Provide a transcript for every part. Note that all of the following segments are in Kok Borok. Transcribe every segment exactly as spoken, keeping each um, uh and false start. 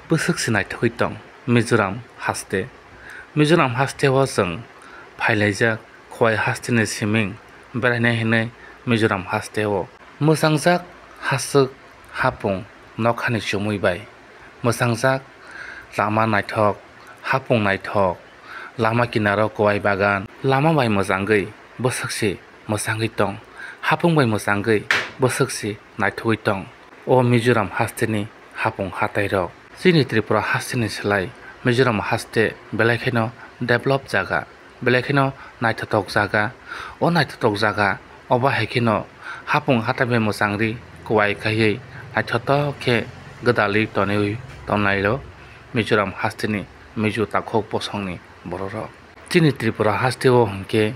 Bwswk se naithogwi tong Mizoram haste. Mizoram haste o chwng phailaijak Khowai haste ni siming beraina hinwi Mizoram haste o. Mwchangjak hachwk hapung nokhani chumui bai. Mwchangjak lama naithok, hapung naithok, lama kinaro Khowai bagan, lama bai mwchangwi bwswk se mwchangwi tong, hapung bai mwchangwi bwswk se naithogwi tong. O Mizoram hasteni hapung hatairok. Chini Tripura hasteni slai Mizoram haste belai kheno develop jaga, belai kheno naithotok jaga. O naithotok jaga, obo hai kheno hapung hatai bai mwchangri kwai kaiwi naithotok khe gwdalwi tonwi tonlaio Mizoram hasteni Mizo takhuk bosongni bororok. Chini Tripura hasteo hwnkhe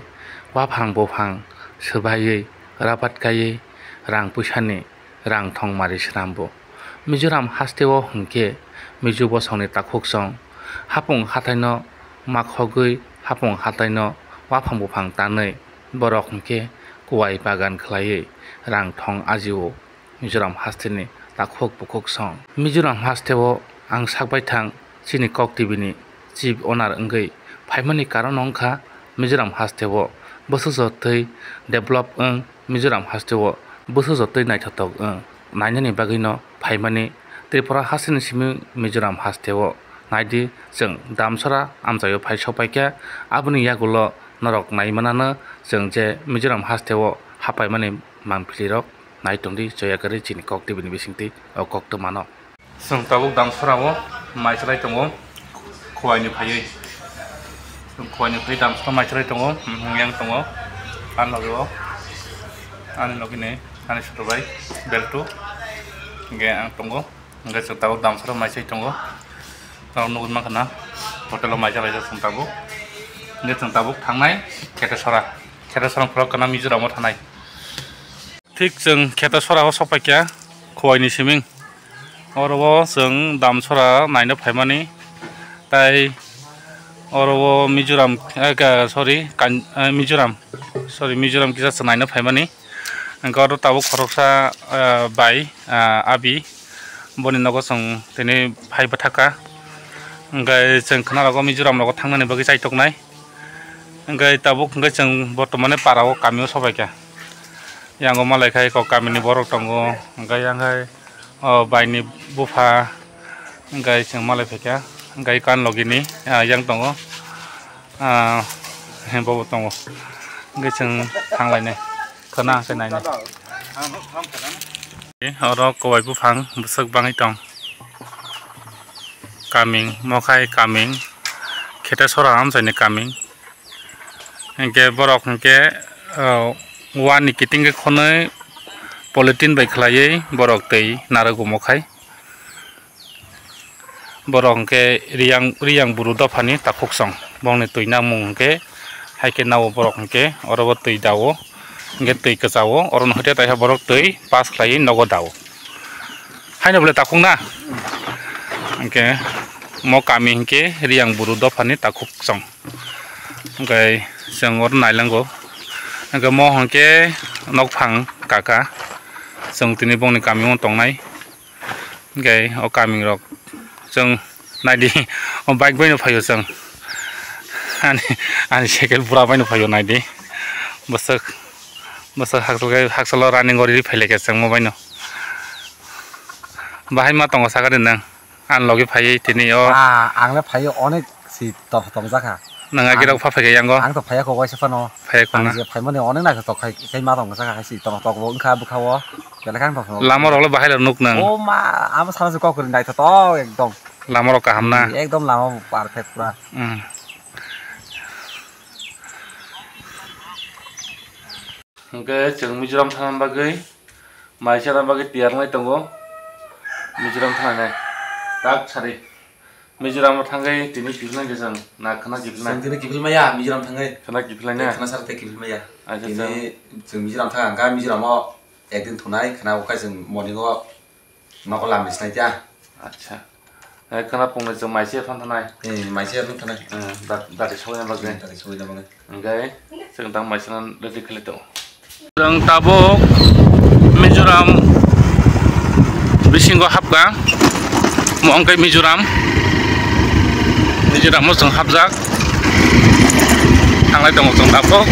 waphang buphang swbaiwi rabat kaiwi rang puisani rang thong mari swnambo. Mizoram hasteo hwnkhe Mizo bosongni takhuk song hapung hataino makhogwi hapung hataino waphang buphang tanwi borok hwnkhe kuwai bagan khlaiwi rang thong ajio. Mizoram hasteni takhuk bukhuk song. Mizoram hasteo ang sakbai thang chini Kok T V ni chief owner wngwi phaimani karon wngkha Mizoram hasteo bwswk jotoi develop wng, Mizoram hasteo bwswk jotoi naithotok wng nainani bagwino phaimani Tripura hasteni simi Mizoram hasteo. Naidi chwng Damsora amchaio phai sokpaikha, aboni yagulo norok naimanano chwng je Mizoram hasteo hapaimani manphilirok. Nai tongdi, choya kwrwi chini Kok T V ni bisingtwi o koktwmano. Chwng tabuk Damsora o mai chalai tongo, Khowai ni phaiwi. Chwng Khowai ni phaiwi Damsora mai chalai tongo, hmm, yang tongo. Ani logi o, ani logi ni, ani sutu bai, beltu. Hingke ang tongo. Hingke chwng tabuk Damsora mai chai tongo. Tabuk nugwi mankha na, hotel o mai chalai jak chwng tabuk. Hingke chwng tabuk thangnai Khetesora. Khetesora phoro kana Mizoram o thanai. Thik chwng Khetesora o sokpaikha, Khowai ni siming. Oro o chwng Damsora naina phaimani. Tai oro o Mizoram, eh, ka-, sorry, Kan-, eh, Mizoram. Sorry, Mizoram kisa chwng naina phaimani. Hingke oro tabuk khoroksa, eh, bai, eh, abi. Boni nogo chwng tini phai bwthaka. Hingke chwng khwna rogo Mizoram rogo thangnani bagwi chaitoknai. Hingke tabuk hingke chwng bortomani para o kami o sobaikha. Yang o malai khai kok kami ni borok tongo, hingke yang hai o bai ni bupha, hingke chwng malai phaikha, hingke kan logi ni, ah, yang tongo, ah, bobo tongo, hingke chwng thang lainai, khwna hingke nainai. Oro kowai buphang bwswk bangwi tong. Kaming, mokhai kaming, Khetesora amchaini kaming. Hingke borok hingke, ah, wani kiting khe khonwi polythene bai khwlaiwi borok twi narwk bo mokhai. Borok hingke Riyang, Riyang buru dophani takhuk song. Bongni twi namung hingke hai khe nao borok hingke oro bo twi dao. Hingke twi kwchao, oro no hwte taisa borok twi pass khlaiwi nogo dao. Haino bole takhuk na? Hingke mo kami hingke Riyang buru dophani takhuk song. Hingke chwng oro nailango. Hingke mo hingke nokphang kaka. Chwng tini bongni kami o tongnai. Hingke o kaming rok chwng naidi, o bike bai no phaio chwng. Ani, ani cycle bura bai no phaio naidi. Bwswk, bwswk hakchal khe, hakchalo running gori phailaikha chwng mo bai no. Bahai ma tongo sakani nang? Ani logi phaiwi tini o. Ah, ang le phaiwi onek si tor tongjak kha. Nang agi rok pha phaikha yango? Ang to phaiya kho waisa phano. Phaiya kho na? Ang je phaimani onek naithotok khai, khai ma tong kha hai si tor tok bo wngkha bwkha o. Belai khe ang tong. Lama rok le bahai le nuk nang? O ma, amo sana se kok kwrwi naithotok ekdom. Lama rok kaham na? Hmm, ekdom lama bo perfect pura. Hmm. Hingke chwng Mizoram thangna bagwi, mai chana bagwi tiyar wngwi tongo. Mizoram thangnai tak sari. Mizoram o thangwi tini kiphilnai khe chwng na khwna kiphilnai. Chwng tini kiphil maya Mizoram thangwi. Khwna kiphilnai na? Khwna sar tei kiphil maya. Acha, tini chwng Mizoram thang kha, Mizoram o ekdin thunai khwna, o khe chwng morning o nogo lam ri sinai kha. Acha. Eh, khwna pungni chwng mai se phano thanai. Eh, mai se phano thanai. Eh, da-, dati sogwi na bagwi. Hmm, dati sogwi na bagwi. Hingke chwng tang mai sano ready khlai tongo. Chwng tabuk Mizoram bisingo hapkha. Omo wngkha Mizoram. Mizoram o chwng hapjak. Thanglai tongo chwng tabuk.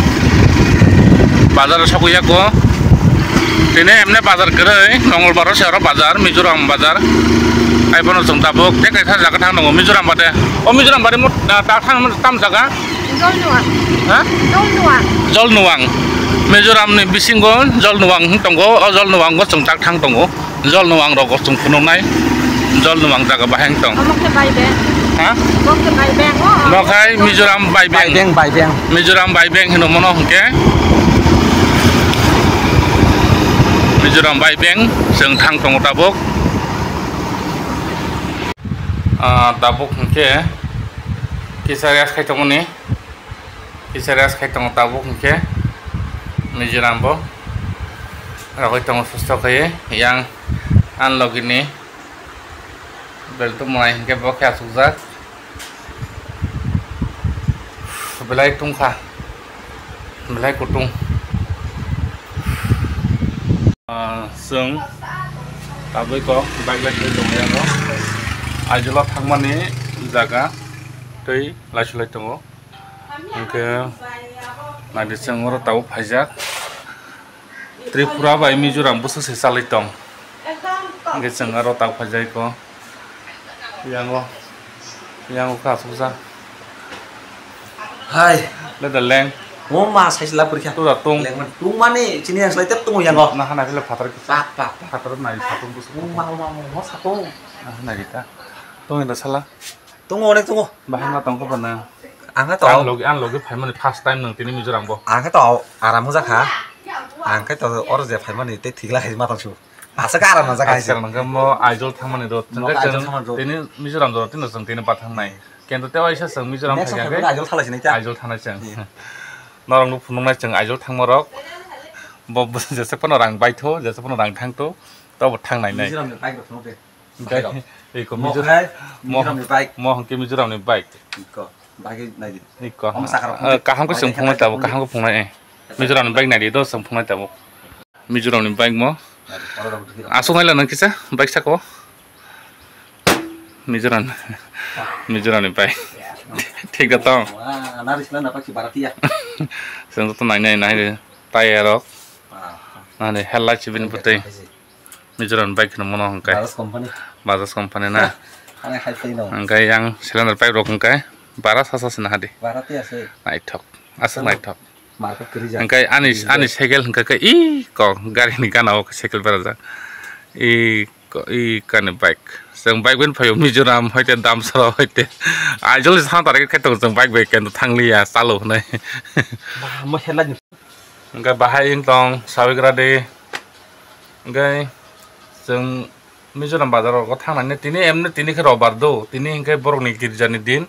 Bazar o sogwi yago. Tini emne bazar kwrwi, Mongolbar o se oro bazar, Mizoram bazar. Ai bono chwng tabuk tei kaisa jaga thang tongo Mizoram bade. O Mizoram bade mo, ta, ta thang tam jaga? Jolnuang. Ha? Jolnuang. Jolnuang. Mizoram ni bisingo Jolnuang hwn tongo. O Jolnuang o chwng tak thang tongo. Jolnuang rok chwng phunuknai, Jolnuang jaga bahai wng tong. Omo khe bai beng. Ha? Omo khe bai beng, o, o. Bo khai Mizoram bai beng. Bai beng, bai beng. Mizoram bai beng hino mono hwnkhe. Mizoram bai beng chwng thang tongo tabuk. Ah, tabuk hwnkhe kisa rest khai tongmani. Kisa rest khai tongo tabuk hwnkhe Mizoram bo rogwi tongo susto khaiwi yang ang logini beltu mwnai hwnkhe bo khe achukjak belai tungkha belai kutung. Ah, chwng tabwi kok bike bai tongwi tongo. Aijola thangmani jaga tei laisulai tongo. Hwnkhe naidi chwng oro tabuk phaijak. Tripura bai Mizoram bwswk se chalai tong. Hwnkhe chwng oro tabuk phaijak kho. Yango, yango kha asukjak. Hai. Le da leng. Mo ma sai sila purikha. Tu da tung. Leng man tung mani chini yang slai tep tung yango. Na hana phile phatar ki. Pa, pa, pa. Phatar nai satung bwswk. Mo ma, mo ma, mo, mo satung. Na hana kita. Tung inda sala. Tongo, onek tongo. Bahai ma tongkha ba nang? Ang khe to. Ang logi, ang logi phaimani first time nang tini Mizoram bo. Ang khe to aram wngjakha. Ang khe to oro je phaimani tei thikla khai ma tongsu. Asa khe aram wngjakha hai se. Nang khe mo Aizawl thangmani road. Mo thangkhe Aizawl chwng thangmani road. Tini Mizoram jora tini chwng tini ba thangnai. Kento tei waisa chwng Mizoram Next time Aizawl thalai sinai ta. Aizawl thangnai chwng. Iya. Norok no phunuknai chwng Aizawl thangma rok. Bo jesa phano rang baitho, jesa phano rang thangtho. Tobo thangnai nai. Mizoram ni bike rok phunuk de. Iko Mo Mizoram, khai mo, Mizoram ni bike. Mo hwnkhe Mizoram ni bike. Iko, bike nai di. Iko. Omo saka rok Eh, kaham khe bike chwng phungnai tabuk, kaham khe phungnai, eh. Mizoram ni bike nai di, do chwng phungnai tabuk. Mizoram ni bike mo. Oro rok di. Aswk naila nang kisa bike saka o. Mizoram, Mizoram ni bike. Thik da tong. Wah, naris na napa ki baratia. Chwng to nai nai nai de. Tire rok. Ah. Nani headlight chibini bwtwi. Mizoram bike hwnwi mano hwnkhe. Bajaj company. Bajaj company na. Ani hai twi no. Hwnkhe yang cylinder pipe rok hwnkhe bara sasa sina hadi. Bara tiya se. Naithok. Aswk naithok. Market kwrwi jak. Hwnkhe ani, ani cycle hwnkhe khe i kok gari ni gana o cycle berajak. I ko, i kani bike. Chwng bike bai phaio Mizoram hoite Damsara hoite. Aizawl ni thang tarik khe tongo chwng bike bai kendo thangliya chalo hwnwi. Ba, mo headlight ni Hwnkhe bahai wng tong sawi gra di. Hwnkhe chwng Mizoram bazar rogo thangnani tini emni tini khe robar do, tini hwnkhe borokni girjani din,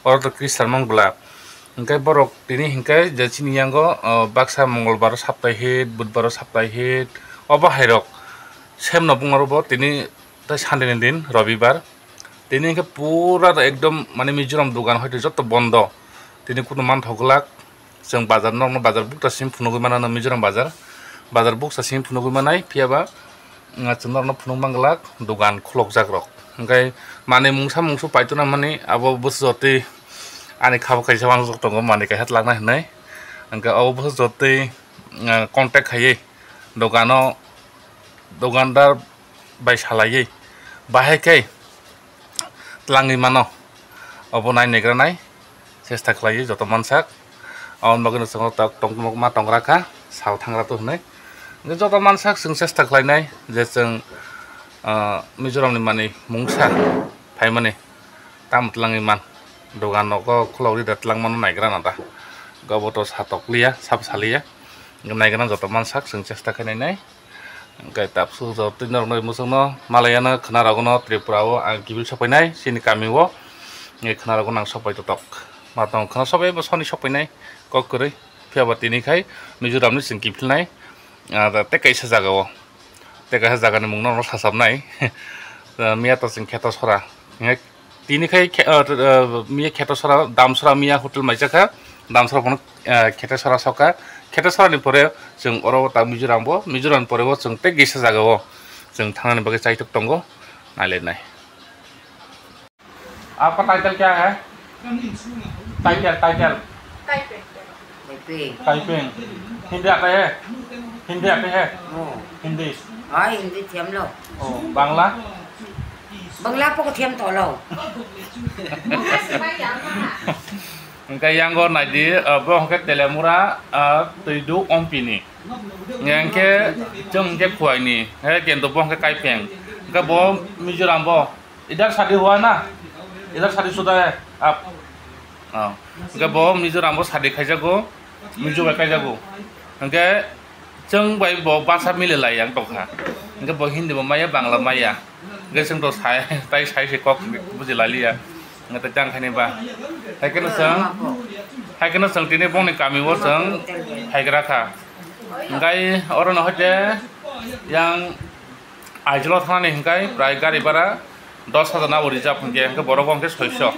oro to Christian mong bwla. Hwnkhe borok tini hwnkhe je chini yango, o, baksa Mongolbar o saptai hit, Budbar o saptai hit, obo hai rok semno bung oro bo tini tei Sunday ni din, Robibar. Tini hwnkhe pura ekdom mane Mizoram dogan hoite joto bondo. Tini kunu manthok glak. Chwng bazar norokno bazar bukcha simi phunugwi mano Mizoram bazar. Bazar bukcha simi phunugwi manai, phiya ba, mm, chwng norokno phunuk man glak dogan khulokjak rok. Hwnkhe manwi mungsa mungsu paitona mani abo bwswk jotwi ani khabo kaisa uansuk tongo, manwi kaisa twlangna hinwi. Hwnkhe abo bwswk jotwi, mm, contact khaiwi dogano, dogandar bai salaiwi bahai khe twlangwi mano. Obo nai naigra nai chesta khlaiwi joto mansak. Aboni bagwino chwng o tok tongma tongra kha sal thangra to hwnwi. Hwnkhe joto mansak chwng chesta khlainai je chwng, ah, Mizoramni manwi mungsa phaimani tamo twlangwi man. Dogan nogo khulogwi da twlangmano naigra na da. Obo to satokliya, sabo saliya. Naigra joto mansak chwng chesta khainai nai. Hwnkhe tapsuk jotoi norokno muchungno malaiano khwnarogono Tripura o ang kiphil sokpainai chini kami o. Hwnkhe khwnarogo nang sokpai totok. Ma tong khwna sobai bo soni sokpainai kok kwrwi. Phiya ba tini khai Mizoramni chwng kiphilnai, ah, tei kaisa jaga o. Tei kaisa jagani mung norokno sachapnai. Ah, miya to chwng kheto sora. Hwnkhe Tini khai khe, ah, ah, miya kheto sora, dam sora miya hotel maisa kha, dam sora phano, ah, kheto sora sok kha. Kheto sora ni pore chwng oro ta Mizoram bo, Mizoram ni pore bo chwng tei kisa jaga o chwng thangnani bagwi chaitok tongo, nailainai. आपका टाइटल क्या है? Title, title. Typing। Typing। Hindi आता है? हिंदी आते हैं? हाँ। हिंदी। हाँ, Hindi thiam lo। O, Bangla? Bangla pok thiam tolo. Hingke yango naidi, uh, bo hingke Telemura, uh, Twiduk Ompini. Hingke chwng hingke Khuaini, he kento bo hingke Kaipeng. Hingke bo Mizoram bo. Idhar shadi hua na? Idhar shadi shuda hai aap? Oh. Hingke bo Mizoram bo shadi khaijago, Mizo bai khaijago. Hingke chwng bai bo basa mile lai yang tongkha. Hingke bo Hindi bo maya, Bangla maya. Hingke chwng to sai, tai sai se kok buji lai liya. Hingke tang khaini ba. Hai keno chwng, hai keno chwng tini bongni kami o chwng haigra kha. Hingke oro no hoite yang Aizawl o thangnani hingke prai gari bhara dos hajar na o reserve hingke, hingke borok bo hingke soiso.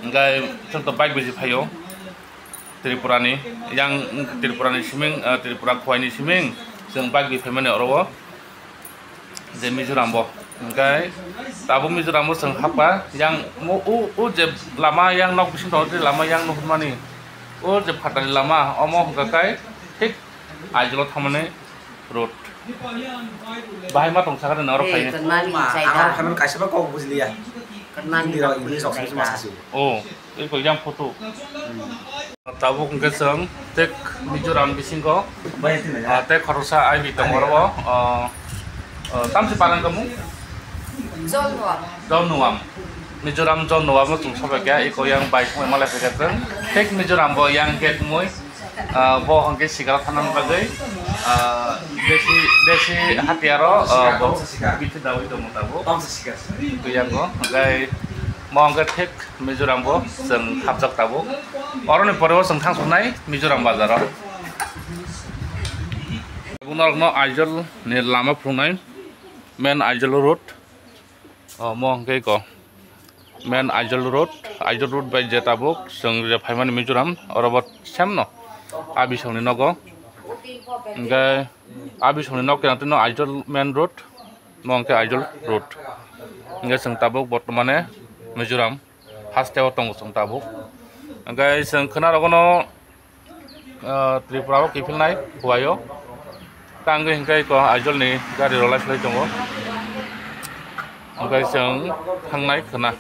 Hingke chwng to bike bisi phaio Tripura ni, yang Tripura ni siming, eh, Tripura Khuaini siming chwng bike bi phaimani oro o je Mizoram bo. Hingke tabuk Mizoram bo chwng hapkha, yang mo o, o je lama yang nok bising tongo, je lama yang nuhurmani o je phatani lama omo hingka kai thik Aizawl o thangmani road. Bahai ma tong sakha de norok Eh, khaini. Kenmani Ma, sai ang da. Khaimani kaisa ba kok bujliya. Kenmani Hindi rok, kok English rok sai simi da. Sasi. Oh, eko yang photo. Tabuk hingke chwng tek Mizoram bisingo, Bai tini ah, ya. Tek khoroksa I B tongo oro, ah, ah, tamsi parang kamu? Jolnuam. Jolnuam. Mizoram Jolnuam no chwng sobai kha, eko yang bai khumui malai phaikha chwng. Tek Mizoram bo yang gate mui. Ah, bo hwnkhe sikaro thana bagwi, ah, desi, desi hatiyaro, ah, bo bithi dawi tongo tabuk. Twi yango, hwnkhe mo hwnkhe thik Mizoram bo chwng hapjak tabuk. Oroni pore o chwng thang suknai Mizoram bazaro. Norokno Aizawl ni lama phunuknai, main Aizawl road. O, mo hwnkhe ko main Aizawl road, Aizawl road bai je tabuk chwng je phaimani Mizoram, oro bo same no a bisongni nogo. Hwnkhe a bisongni nok kinartwi no Aizawl main road, mo hwnkhe Aizawl road. Hwnkhe chwng tabuk bortomane Mizoram haste o tongo chwng tabuk. Hwnkhe chwng khwnarogo no Ah, Tripura o kiphilnai Khuaio. Tangwi hwnkhe eko Aizawl ni gari rwlai phlai tongo. Hwnkhe chwng thangnai khwna.